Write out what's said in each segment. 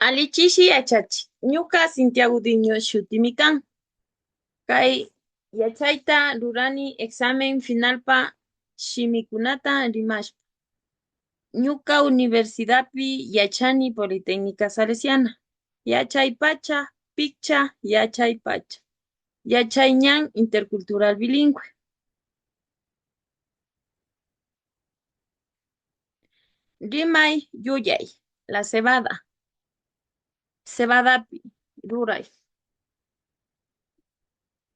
Allichishi yachachi, ñuka Cintia Gudiño shutimi kan. Kay yachayta rurani examen finalpa shimikunata rimashpa. Ñuka universidadpi yachani Politécnica Salesiana. Yachay pacha, picha, yachay pacha. Yachay ñan intercultural bilingüe. Rimay yuyay, la cebada. Cebadapi ruray.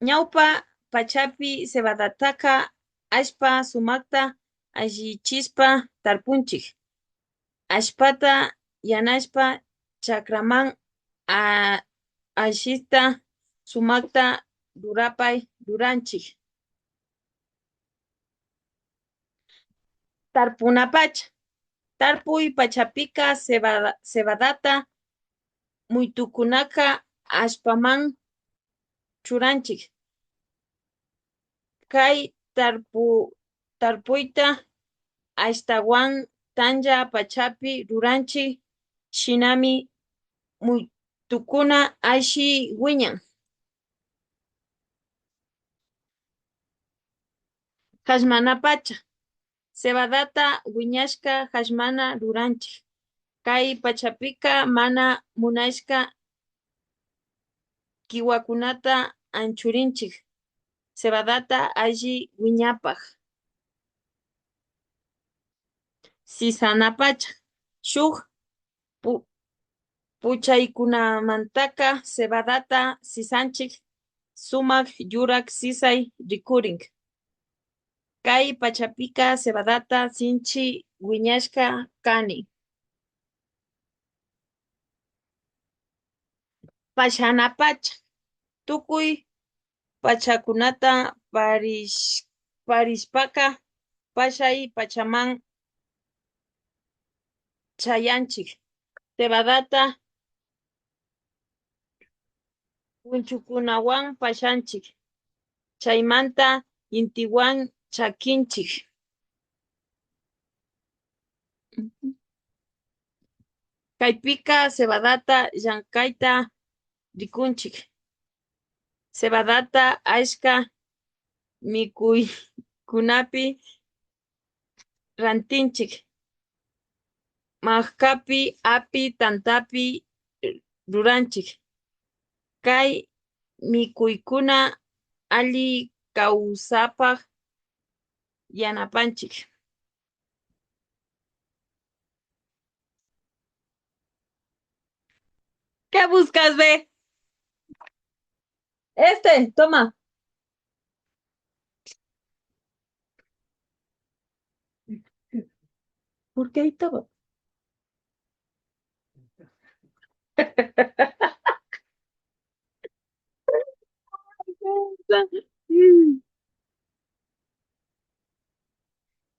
Ñawpa pachapi cebadataka allpa sumakta allichishpa tarpunchik. Allpata yanashpa chakraman allita sumakta rurapay ruranchik. Tarpuna pacha. Tarpuy pachapika cebadata muytukunaka allpaman churanchik. Kay tarpuyta ashtawan tamya pachapi ruranchik, shinami muytukuna alli wiñan. Jallmana pacha. Cebadata wiñashka jallmana ruranchik. Kay pachapika mana munashka kiwakunata anchurinchik cebadata alli wiñapak. Sisana pacha. Shuk puchaykunamantaka cebadata sisanchik sumak yurak sisay rikurin. Kay pachapika cebadata sinchi wiñashka kani. Pashana pacha. Tukuy pachakunata parishpaka pashay pachaman chayanchik. Cebadata punchukunawan pashanchik. Chaymanta intiwan chakinchik. Kaypika cebadata llankayta rikunchik. Cebadata achka mikuykunapi rantinchik. Makkapi, api, tantapi ruranchik. Kay mikuykuna alli kawsapak yanapanchik. ¿Qué buscas, ve? Este, toma. ¿Por qué ahí estaba?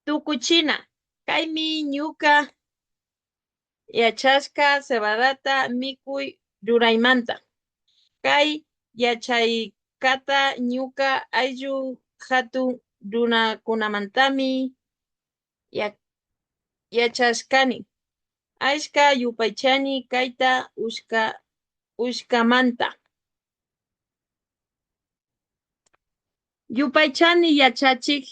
Tukuchina. Kaymi ñuka yachashka cebadata mikuy ruraymanta. Kay yachaykata ñuka ayllu hatun runakunamantami yachashkani. Achka yupaychani kayta ushkamanta. Yupaychani yachachik.